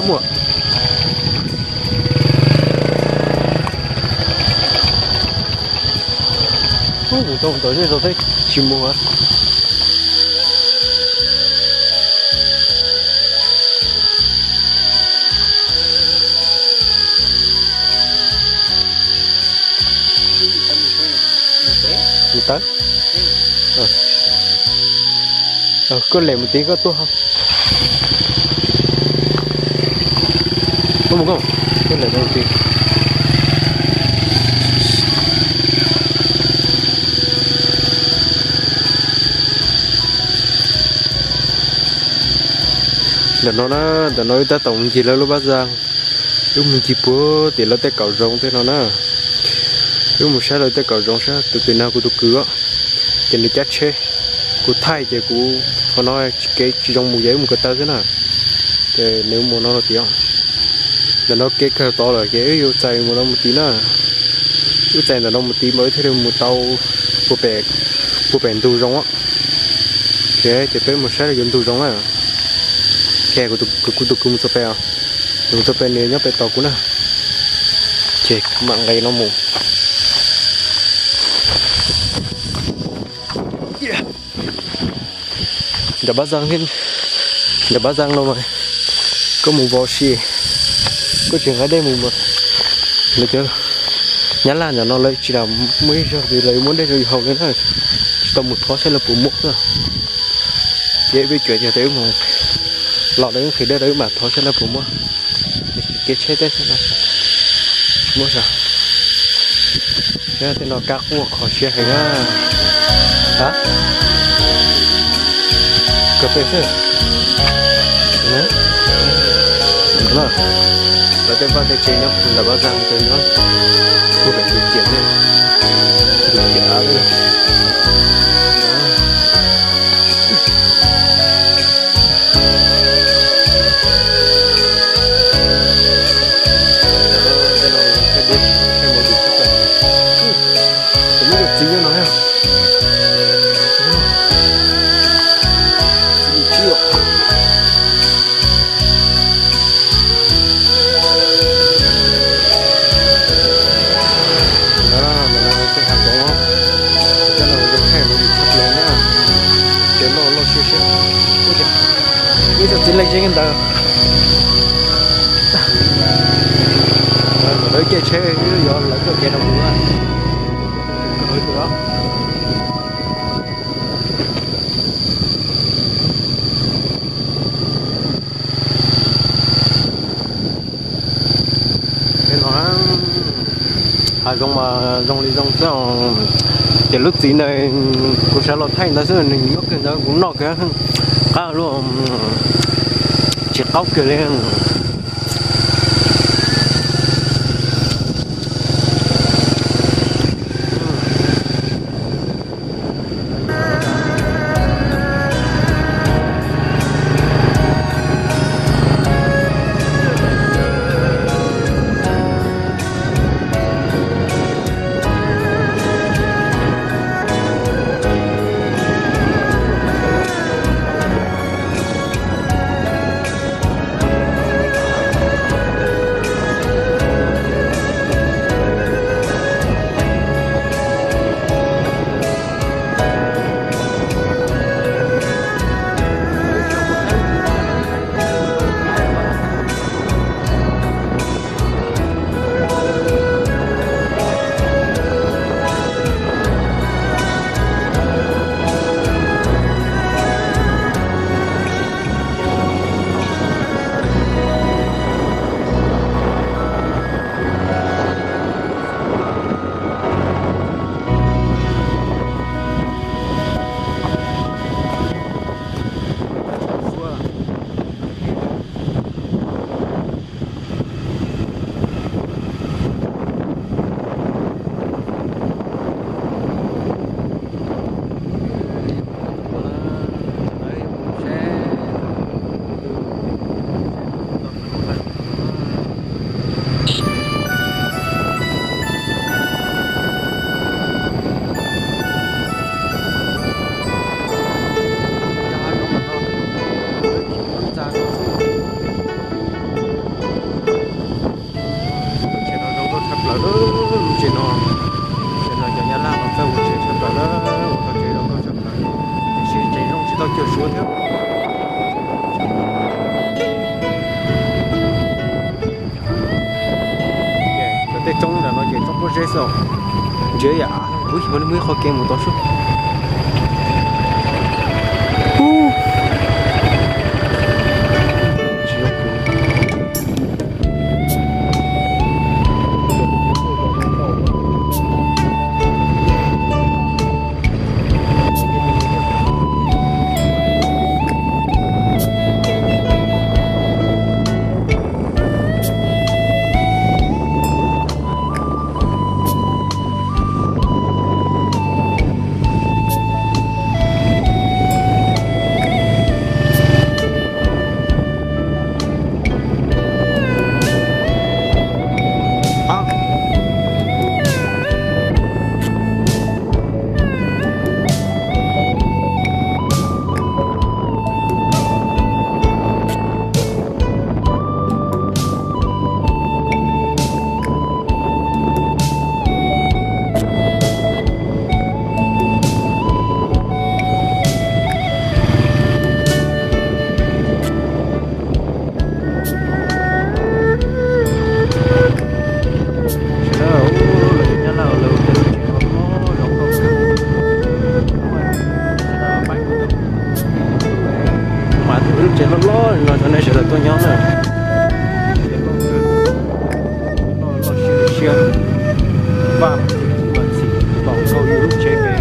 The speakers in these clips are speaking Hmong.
Muaj. Mus tau ntawd zej zog thiab tsis mus. Mus tawm. Koj lem mus tid koj tuaj. Koj mus koj, koj lem mus tid. Ntawm no na, ntawm no wb tab tom mus ncig lawv lub pab zaj. Wb mus ncig puag tim lawv tej kaum zoov tej no na. Wb mus saib lawv tej kaum zoov saib tus twg nag kuv tus kwv os. Ces nws cab tsheb, kuv thaij ces kuv qhov no kev tsis zoo mus ces wb mus ko taw xwb na. Ces nws mus no rau tid os. Ntawm no kev kawg tod lawm ces wb yuav txais mus no mus tid na. Wb txais ntawm no mus tid mas wb thiaj li mus tau puag pem ntug zoov. Ces peb mus saib yuav ntug zoov na. Kuv tus kwv mus txog pem os, mus txog pem nws nyob pem tos kuv na. Ces kuv mam nqes no mus. Nram pab zaj, nram pab zaj no mas koj mus vos si, koj tsis nqa dej mus mas lawv cov Nyab Laj ntawm no lawv tsis lam muaj ib zaug twg lawv yuav muab dej rau yus haus li na. Tsis tau mus thov saib lawv puas muab xwb. Ces peb cuam ces wb mus los lawv nqhis dej rau wb mam thov saib lawv puas muab. Kev tsheb teb xwb no tsis muab sav. Saib tej no kab quaj kho siab heev na. Kawg peb xwb. Lawv tej vaj tej tsev nyob puag nram pab zaj ces nyob puag pem tus ciam tej, tus ciam av li. Tus muaj tus txiv nyob no. Tej hav zoov no, coj los ua thaij mus tshaj plaws na. Ces loj loj siab siab. Ib txoj txiv leej tseeb ntawd. Lawv caij tsheb yuav lawv txoj kev no mus na. Hav zoov mas zoo li zoo xwb os. Ces lub txiv ntawd kuv xav los thaij ntawd xwb, nws nyob kiag ntawd kuv noj kiag qab luaj, tsis qaub kiag li. Lub tsev no, tsev no cov Nyab Laj no txawj ua tsev tshaj plaws na, ua tau tsev zoo nkauj tshaj plaws, tiam sis tsev zoo tsis tau cuag Suav thiab. Cov tej roob ntawm no ces roob pob zeb xwb. Ntsia yam, ub, muaj ib qho kev mus tod sub. Sawv daws, lawv cov Nyab Laj lawv ua tej lub tsev loj loj zoo nkauj kawg. Mas tus lub tsev loj loj no rau nej sawv daws tuaj nyob na. Loj siab, vaj mas txim, tom nkauj yus lub tsev pem.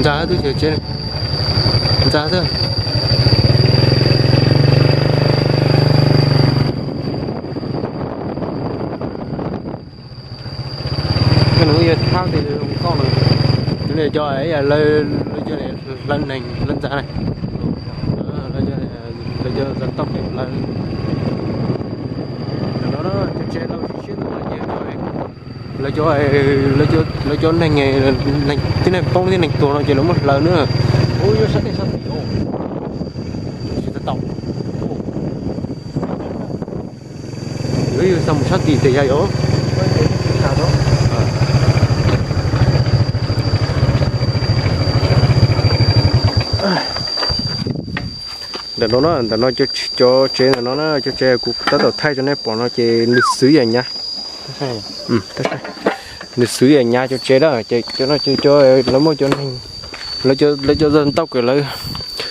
Ntxa twb tsev, ntxa xwb. Koj nws yog thab tis zoo nkauj no. Nws cov lawv cov hlawv neeg hlawv ntxa na. Lawv cov ntxa toj pem lawv. Cov no cov tsev laus siab ntau ces cov Lawv cov, lawv cov neeg, tib neeg poob tib neeg tuag no ces lawv muab hlawv na. Ub, yuav sab teb sab tim. Tsis tau tau. Yuav yog xa mus sab tim tias yog. Ntawm no na, ntawm no cov tsev ntawm no na, cov tsev kuv tab tom thaij rau nej pom no ces nws xwv yam nyab. Nws xwv yam nyab cov tsev na, ces cov no ces cov lawv muaj cov neeg, lawv cov ntau kawg lawv,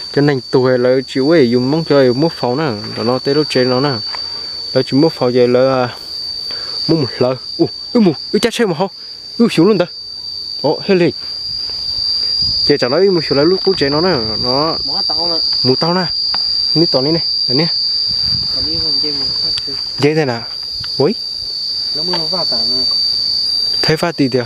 cov neeg tuag lawv tsis ua yus Hmoob cov muab faus na, ntawm no tej lub tsev no na, lawv tsis muab faus ces lawv muab mus hlawv. Wb mus, wb cab tsheb mus hauv, wb xyuv lub ntawd. Os, hej li. Ces tsam no wb mus xyuv lawv lub qub tsev no na, no. Mus tau na. Neb tom ni ne, niam. Nce ntag na. Ui. Thaij faj ti tias.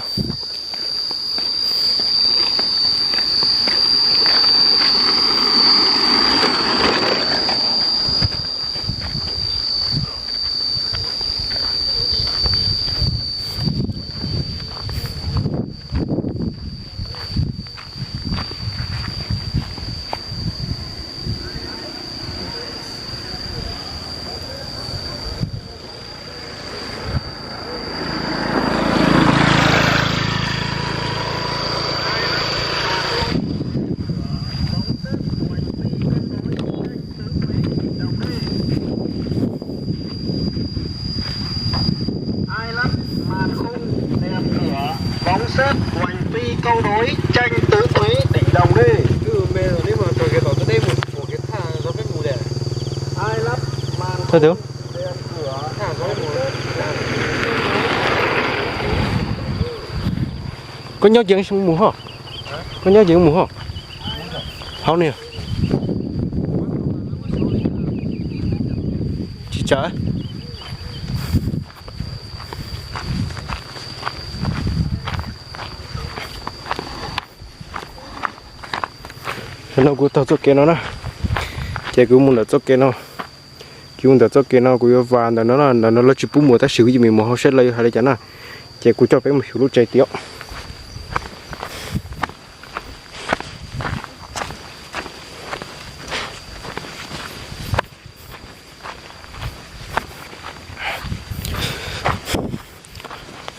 Ai lắm, màn khung, rèm cửa, bóng sét, hoành phi, câu đối, tranh tứ tuế, đỉnh đồng đi. Ai lắm, màn khung, rèm cửa, Koj nyob ces mus hos. Koj nyob ces mus hos. Hauv ni. Tsis tsam. Tam no kuv taug txoj kev no na, ces kuv mus ntawm txoj kev no. Kuv mus ntawm txoj kev no kuv yuav vas ntawm no na, ntawm no lawv tsis pub mus tab sis kuv yeej mus hauv saib lawv yuav hais li cas na. Ces kuv coj peb mus xyuv lub tsev tiag.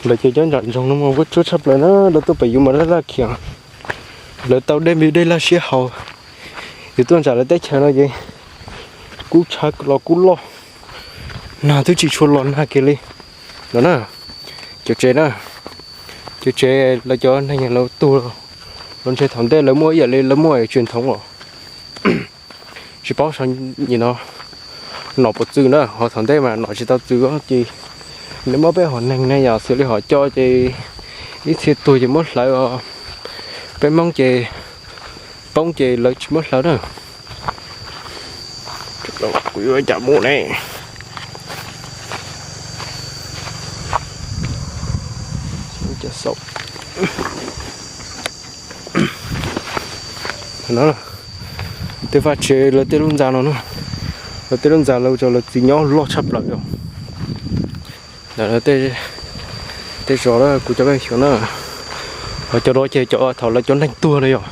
Lawv ces cov nram nroog no mas vuab tsuab tshaj plaws na, lawv tuaj pem yus mas laj laj khiam. Lawv tau dej npib dej laj siab haus. Yus tuaj nram lawv teb chaws no ces kub tshav los kub loj, nag twb tsis tshua los nag kiag li. No na, cov tsev na, cov tsev lawv cov neeg lawv tuag los ntshe thaum ntej lawv muaj ib yam li lawv muaj tsev nthoov os. Tsis paub saum nyim no nom puas txwm na, ho thaum ntej mas nom tsis tau txwm ces nws muab peb hom neeg ne yom, xws li hom co ces ib txhia tuag ces muab hlawv os. Peb Hmoob ces poob ces lawv tsis muab hlawv na. Kuv yuav cas mus ne? Tej vaj tsev lawv tej lub ntxa no, lawv tej lub ntxa lawv cov lawv txiv nyob loj tshaj plaws yom. Ntawm tej zos kuv coj peb xyuas na, ho cov no ces cov thaum lawv cov neeg tuag na yom.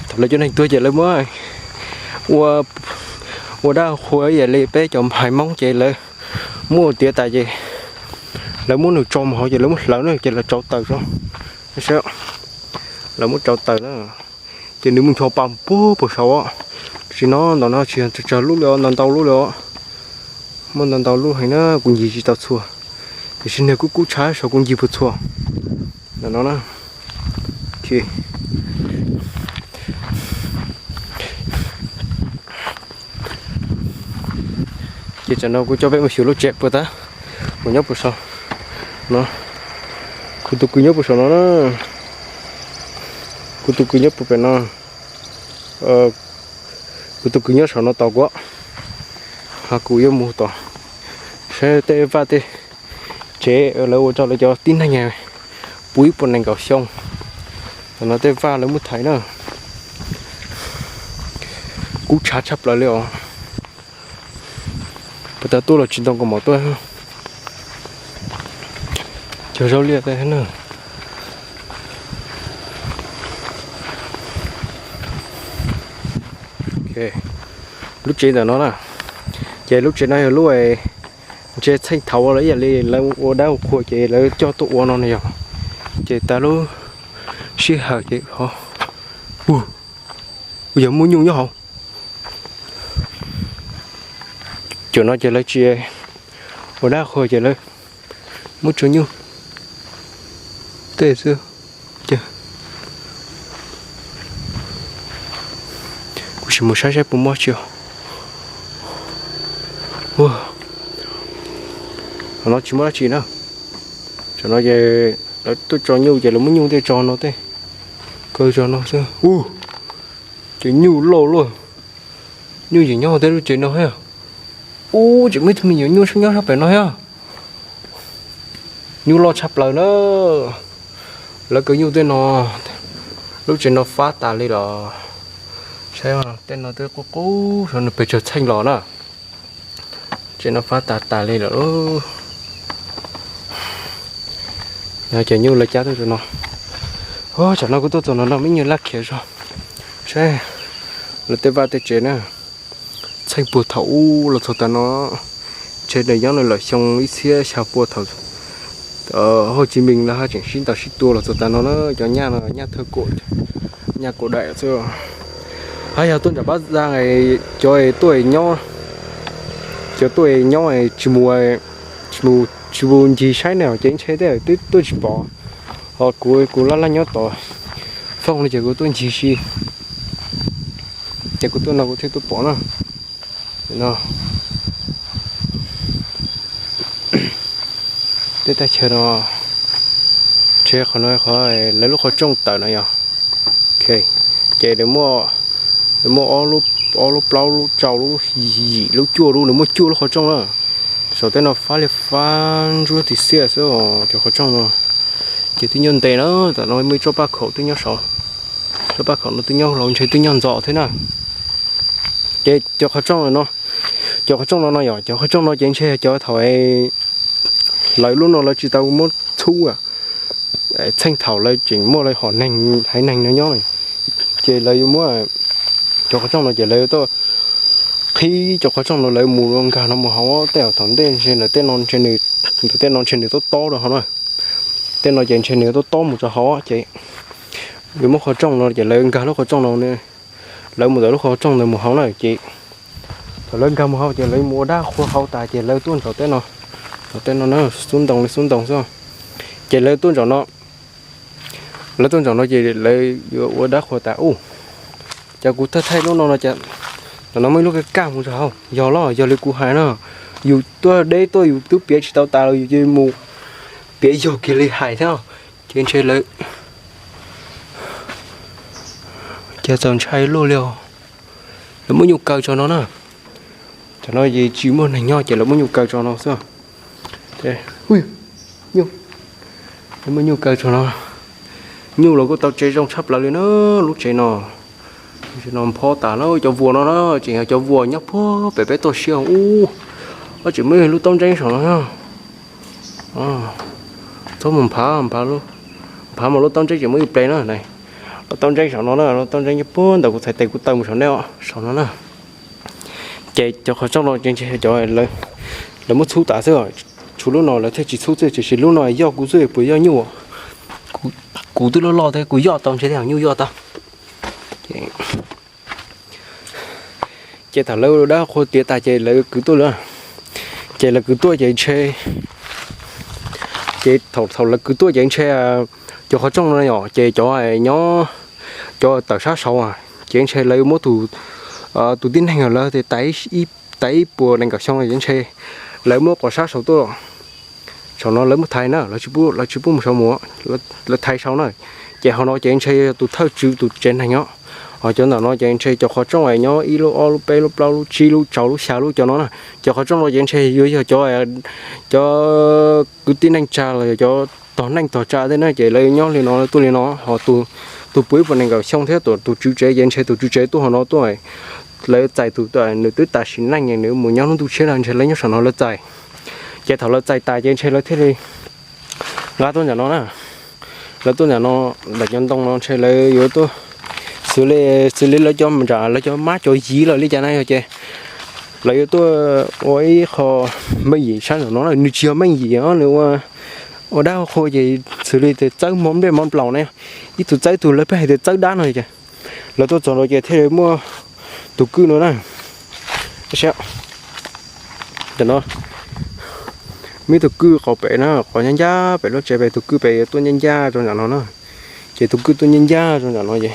Thaum lawv cov neeg tuag ces lawv muab ua, ua dab qhua ib yam li peb cov haiv Hmoob ces lawv muab ua tiav tas ces lawv muab nws tso mus hauv ces lawv muab hlawv na ces lawv rauv taws tso. Lawv muab rauv taws na, ces nws muaj ncho pa puag puag saud os. Tsis no ntawm no tsis yog tsawg lub li os, ntau ntau lub li os. Muaj ntau ntau lub heev na, kuv ncig tsis tau txhua. Tiam sis niag kub kub tshab saud kuv ncig puas txhua. Ntawm no na. Ces tsam no kuv coj peb mus xyuas lub tsev puas tab, kuv nyob puas saud no. Kuv tus kwv nyob puas saum no na. Kuv tus kwv nyob puas pem no. Kuv tus kwv nyob saum no tos kuv, ho kuv yuav mus tom saib tej vaj tej tsev lawv ua rau lawv cov tib neeg puv ib puas nees nkaum xyoo. Tam no tej vaj lawv muab thaiv na, kub tshav tshaj plaws li os. Puas tas tuaj los tsis ntoo kaus mom tuaj. Cog zaub liaj teb na. Lub tsev ntawm no na, ces lub tsev no yog lub ntshe txheej thaum ua los ib yam li lawv ua dab ua qhua ces lawv coj tuaj ua no na yog. Ces tas lub sij hawm ces yog muaj nyuj nyob hauv. Cov no ces lawv tsis ua dab qhua ces lawv muab tso nyuj tej xwb. Kuv sim mus saib saib puas muaj tsi. Qhov no tsis muaj dab tsi na. Tam no ces lawv tuaj tso nyuj ces lawv muab nyuj tej tso no tej, kaw tso no xwb. Ces nyuj loj luaj, nyuj yeej nyob tej lub tsev no thiab. Ub, tseem muaj ib tug me nyuam nyuj nyob sab pem no thiab. Nyuj loj tshaj plaws na. Lawv kaw nyuj tej no, lub tsev no fab tas li los. Saib tej no twb qub qub saum nws pes tsawg txheej los na. Tsev no fab tas tas li lawm. Cov nyuj lawv cab tuaj no. Tsam no kuv tuaj txog no no me nyuam laj khiav zog. Saib lawv tej vaj tej tsev na, txheej puag thaum ub los txog tas no, ntshe nws nyob no lawm xyoo ib txhiab xya pua thaum Hauv Tsis Mees lawv haj tseem sib ntaus sib tua los txog tas no na. Cov nyaj no nyaj thawj kaum, nyaj kaum daim xwb. Hab yog tuaj nram Pab Zaj, cov tuaj nyob, cov tuaj nyob tsis mus, tsis mus ncig saib ne ces ntshe tej twb tuaj tsis pom. Ho kuv, kuv laj laj nyob tom fooj no ces kuv tuaj ncig si, ces kuv tuaj no kuv thiaj tuaj pom na. No, tej teb chaws no, ntshe qhov no qhov lawv lub qhov rooj tawm no yog. Ces nws muaj, nws muaj ob lub, plaub lub, rau lub, yim lub, cuaj lub, nws muaj cuaj lub qhov rooj na. Saum tej no fab li fab ntsuab tiag tiag xwb os cov qhov rooj no. Ces twb nyob ntev na, tam no muaj ib tsob paj khaum twb nyob saud. Tsob paj khaum no twb nyob los ntshe twb nyob ntxov thiab na. Ces cov qhov rooj no, cov qhov rooj no no yog cov qhov rooj no ces ntshe cov thaum lawv lub no lawv tsis tau muab txhub, txheej thaum lawv tseem muaj lawv hom neeg haiv neeg no nyob, ces lawv yuav muab cov qhov rooj no ces lawv tuaj qhib cov qhov rooj no lawv mus nkag no mus hauv. Tej thaum ntej ntshe ntawm tej no ntshe nws, ntawm tej no ntshe nws tob tob rau hauv na. Tej no ces ntshe nws tob tob mus rau hauv ces yuav muab qhov rooj no ces lawv nkag lub qhov rooj no, lawv mus ntawm lub qhov rooj ntawd mus hauv na ces thaum lawv nkag mus hauv ces lawv mus ua dab qhua hauv tas ces lawv tuaj ntsaum tej no, ntsaum tej no na, xub ntoo li xub ntoo xwb. Ces lawv tuaj ntsaum no, lawv tuaj ntsaum no ces lawv yuav ua dab qhua tas ub. Ces kuv thaij thaij lub no no ces ntawm no muaj ib lub kaj kaj mus rau hauv, yog los yog li kuv hais na, yus tuaj deb tuaj yus twb piav tsis tau tas los yus cia mus piav yog kiag li hais thiab. Ces ntshe lawv, ces txaus ntshai luaj li os. Lawv muab nyuj kaw tso no na. Tam no ces tsis muaj neeg nyob ces lawv muab nyuj kaw tso no xwb. Lawv muab nyuj kaw tso no. Nyuj los kuj tau tsev zoo tshaj plaws li na, lub tsev no. Lub tsev no nphob tas na, cov vuas no na, tseem yog cov vuas nyob puag pem peb toj siab ub. Tseem muaj ib lub taub ntseeb saum no na. Txhob mus nphav, nphav mas lub taub ntseeb tseem muaj ib ple na. Lub taub ntseeb saum no na, lub taub ntseeb nyob puag ntawm kuv txhais tes kuv taw mus saum nej os, saum no na. Ces cov qhov rooj no ces ntshe cov lawv muab txhub tas xwb, tshuav lub no lawv thiaj tsis txhub xwb, tiam sis lub no yog kuv xwb puas yog nyuj. Kuv twb loj loj thiab kuv yoj tau ntshe tej nyuj yoj tau. Ces thaum lawv dab qhua tiav tas ces lawv kwv tuaj lawm. Ces lawv kwv tuaj ces ntshe, ces thaum, thaum lawv kwv tuaj ces ntshe cov qhov rooj no yom, ces cov nyob, cov tawm sab saud, ces ntshe lawv muab tus, tus tib neeg lawv tias tas ib puas nees nkaum xyoo ces ntshe lawv muab qhov sab saud tuaj, saum no lawv muab thaiv na, lawv tsis pub mus saud mus, lawv thaiv saud na. Ces hauv no ces ntshe yog tus thawj tswv tus tsev neeg os. Ho cov ntawm no ces ntshe cov qhov rooj nyob ib lub ob lub peb lub plaub lub tsib lub rau lub xya lub cov no na. Cov qhov rooj no ces ntshe yuav yog cov, cov kwv tij neej tsa los yog cov tog neej tog tsa tej na, ces lawv nyob li no tuaj li no. Ho tus puas ib puas nees nkaum xyoo thiab tus, tus tswv tsev ces ntshe tus tswv tsev tuaj hauv no tuaj, lawv txais tus, nws twb tas sim neej nws mus nyob lub ntuj tshiab no ntshe lawv nyob saum no lawv txais. Ces thaum lawv txais tas ces ntshe lawv thiaj li Nqa tuaj nram no na, lawv tuaj nram no, ntawm cov ntoo no ntshe lawv yuav tuaj, xws li, xws li lawv cov nram lawv cov mab cov yiv lawm li cas na yog ces lawv yuav tuaj ua ib qho meej yim sab nram no na, nws tsis yog meej yim os, nws ua, ua dab ua qhua ces xws li tias txawb mov nplej mov nplaum na, ib tug txawb ib tug, lawv pheej hais tias txawb dab no ces lawv tuaj txog no ces thiaj li muaj tus kwj no na. Tab sis tam no muaj ib tug kwj qhov pem na, qhov nyab ncaj pem lub tsev pem, tus kwj pem yuav tuaj ncaj ncaj rau nram no na. Ces tus kwj tuaj ncaj ncaj rau nram no ces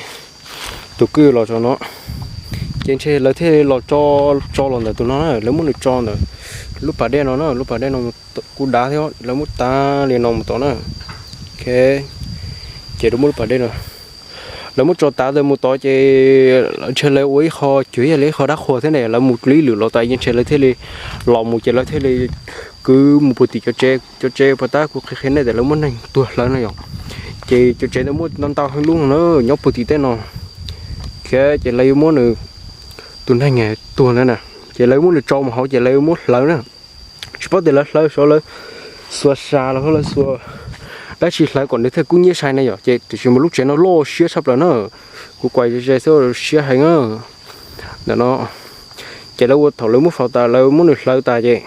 tus kwj los rau no, ces ntshe lawv thiaj li los tso, tso los ntawm tus no na, lawv muab nws tso ntawm lub pas dej no na, lub pas dej no kuj dav thiab, lawv muab tav li no mus tod na. Ok, ces lawv muab lub pas dej no, lawv muab tso tav ntawd mus tod ces ntshe lawv ua ib qho cuag yog li ib qho dab qhuas thiab ne, lawv mus ib lwm los tas yeej ntshe lawv thiaj li los mus ces lawv thiaj li kwv mus puag tim cov tsev, cov tsev puas tab kuv qhia qhia nej tias lawv muab neeg tuag hlawv no yom. Ces cov tsev ntawd muaj ntau ntau heev lub no na, nyob puag tim tej no. Ces lawv yuav muab nws, tus neeg tuag ntawd na, ces lawv muab nws tso mus hauv ces lawv muab hlawv na. Tsis paub tias lawv hlawv sav, lawv xuas sas los lawv xuas dab tsi hlawv kom nws thiaj kub nyiab sai na yom. Ces tiam sis mas lub tsev no loj siab tshaj plaws na, kuv kuam ze ze xwb siab heev na. Ntawm no ces lawv ua, thaum lawv muab faus tas lawv muab nws hlawv tas ces,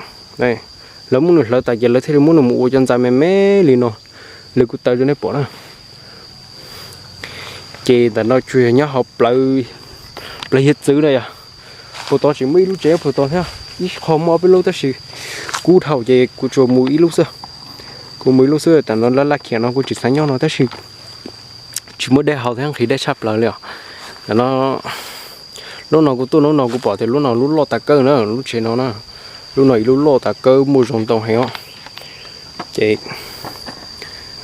lawv muab nws hlawv tas ces lawv thiaj li muab nws mus ua cov ntxa me me li no, li kuv taw rau nej pom na. Ces ntawm no tsuas yog nyob hauv plawv, plawv hiav txwv na yom. Puag tod tseem muaj ib lub tsev puag tod thiab, ib qho muaj ob peb lub tab sis kub dhau ces kuv tsuas mus ib lub xwb. Kuv mus ib lub xwb, tam no laj laj khiam no kuv tsis xav nyob no tab sis tsis muaj dej haus thiab nqhis dej tshaj plaws li os. Tam no lub no kuv tuaj lub no kuv pom tias lub no lub loj tas kawg na, lub tsev no na, lub no ib lub loj tas kawg muaj zoo ntau heev os. Ces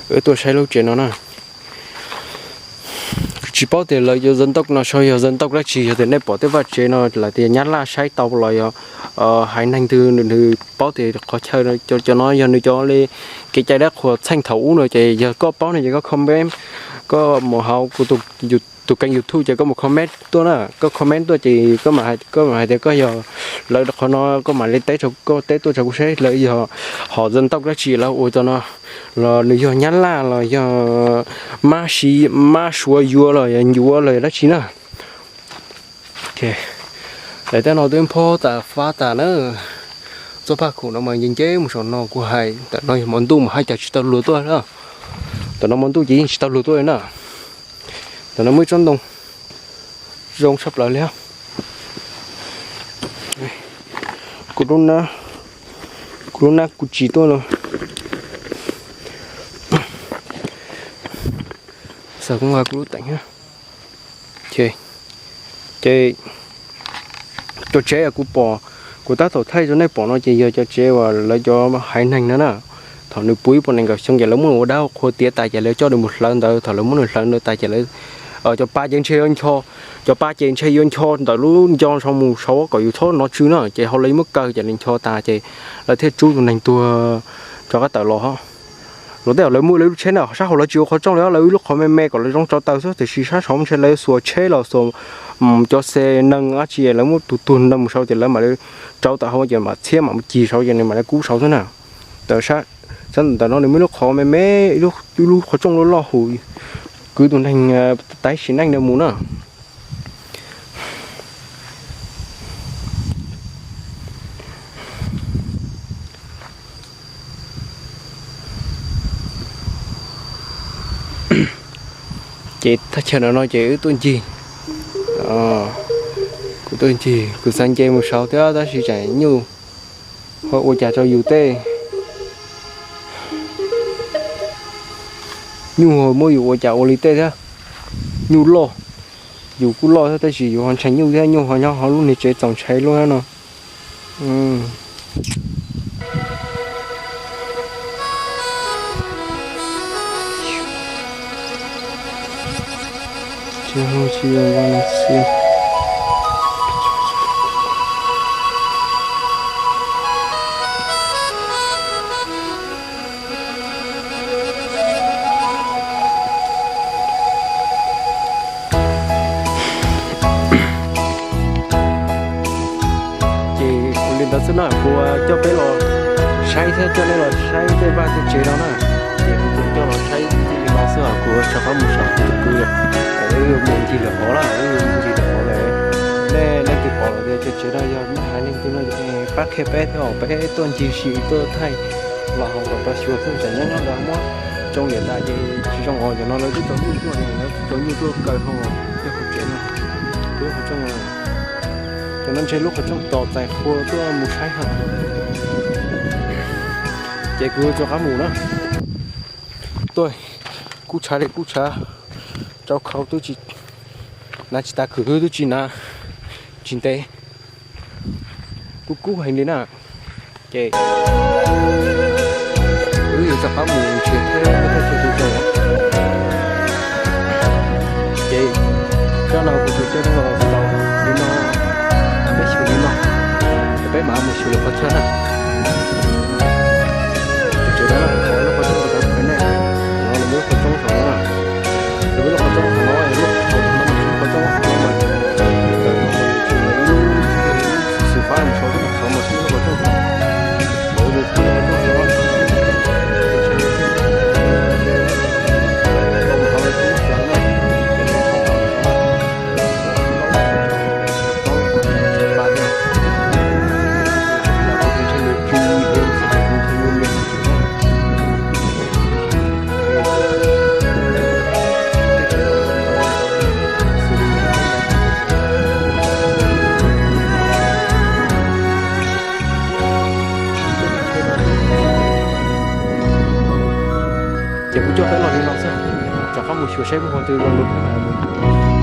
wb tuaj saib lub tsev no na. Tsis paub tias lawv cov dân tộc no sau yog dân tộc dab tsi, yog tias nej pom tej vaj tsev no lawv tias Nyab Laj saib tau los yog haiv neeg twg nws paub tias qhov chaw cov no yog nws cov li kev cai dab qhuas txheej thaum ub no ces yog koj paub no ces koj comment, koj mus hauv kuv tus kênh YouTube ces koj mus comment tuaj na, koj comment tuaj ces koj mam hais tias koj yog lawv qhov no, koj mam li teb, koj teb tuaj rau kuv saib lawv yog hom dân tộc dab tsi lawv ua cov no, los nws yog Nyab Laj los yog mab si, mab Suav yuav los yog ncuav los yog dab tsi na. Daim teb no twb nphob tas fab tas na. Txoj paj khaum no mas nce nce mus saum no kuv hais, tam no yog hmo ntuj mas haj cas tsis tau luag tuaj na. Tam no hmo ntuj ces yeej tsis tau luag tuaj li na. Tam no muaj ib tsob ntoo zoo tshaj plaws li. Kuv lub nab, kuv lub nab kuv tsis tuaj no. Xav kuv nqa kuv lub teem. Ces cov tsev kuv pom, kuv tab tom thaij rau nej pom no ces yog cov tsev uas lawv cov haiv neeg no na, thaum nws puv ib puas nees nkaum xyoo ces lawv muab nws ua dab ua qhua tiav tas ces lawv coj nws mus hlawv ntawd, thaum lawv muab nws hlawv ntawd tas ces lawv, cov pa ces ntshe yuav ncho, cov pa ces ntshe yuav ncho ntawm lub nco saud mus saud kom yus txhob hnov tsw na, ces hauv lawv muab kaw ces lawv ncho tas ces lawv thiaj rub tus neeg tuag rov qab tawm los. Luag tej lawv muaj lawv lub tsheb na, sab hauv lawv tsis ua qhov rooj li, lawv ib lub qhov me me kom lawv zoo tsau taws xwb, tiam sis sab saud ntshe lawv xuas tsheb los xuas cov xe neeg dab tsi lawv muab tus tuag ntawd mus saud ces lawv mam li rau tawm hauv ces mam txhiab mam mus cig saud ces nws mam li kub saud xwb na. Tam ntawm no nws muaj ib lub qhov me me, ib lub qhov rooj loj loj hauv, kwv tus neeg taiv sim neej ntawd mus na. Ces thaj chaw no no ces wb tuaj ncig, kuv tuaj ncig kuv xav nce mus saud thiab tab sis tsam nyuj ho ua cas rau yus tej, nyuj ho muab yus ua cas ua li tej thiab. Nyuj loj, yus kuj loj thiab tab sis yus ho ntshai nyuj thiab, nyuj ho nyob hauv lub niag tsev txaus ntshai lub no. Ces ua li ntawd xwb na, kuv coj peb los saib thiab coj nej los saib tej vaj tej tsev no na. Ces kuv tus Los saib li no xwb os, kuv rov qab mus saum tus kwv, wb yuav mus ncig lawm hauv lawm, wb yuav mus ncig lawm hauv lawm. Nej leej twg pom lawm tias cov tsev no yog nej haiv neeg twg no, pab qhia peb thiab os, peb tuaj ncig sim tuaj thaij los hauv kom tau xyuas xwb. Tsam nyob nyob ntawd muab tsoo liam tas ces tsis zoo os. Cov no lawv twb tau nyuj tuaj, lawv tau nyuj tuaj kaw hauv, yog hauv tsev no, lub qhov rooj. Cov no ntshe lub qhov rooj tos txais qhua tuaj mus saib hos. Ces kuv rov qab mus na. Tuaj, kub tshav li kub tshav, rau khau twb tsis, hnav tsis tas, kwv twb tsis hnav, tsis ntev, kub kub heev li na. Ces wb yuav rov qab mus nrhiav thiab muab thaj chaw tus zoo. Ces zaj no kuv tus kheej los xaus li no, peb xyuas li no, peb mam mus xyuas lwm qhov chaw na. Tus tsev no lub qhov rooj tau qhia nej, no lawv muaj lub qhov rooj saum no na. Lawv muaj lub qhov rooj saum no, lub qhov rooj saum no mas, xwm fab mus saum, saum no xwb lub qhov rooj saum. Ces kuv coj peb los li no xwb, rov qab mus xyuas saib muaj qhov twg zoo lawm peb mam mus.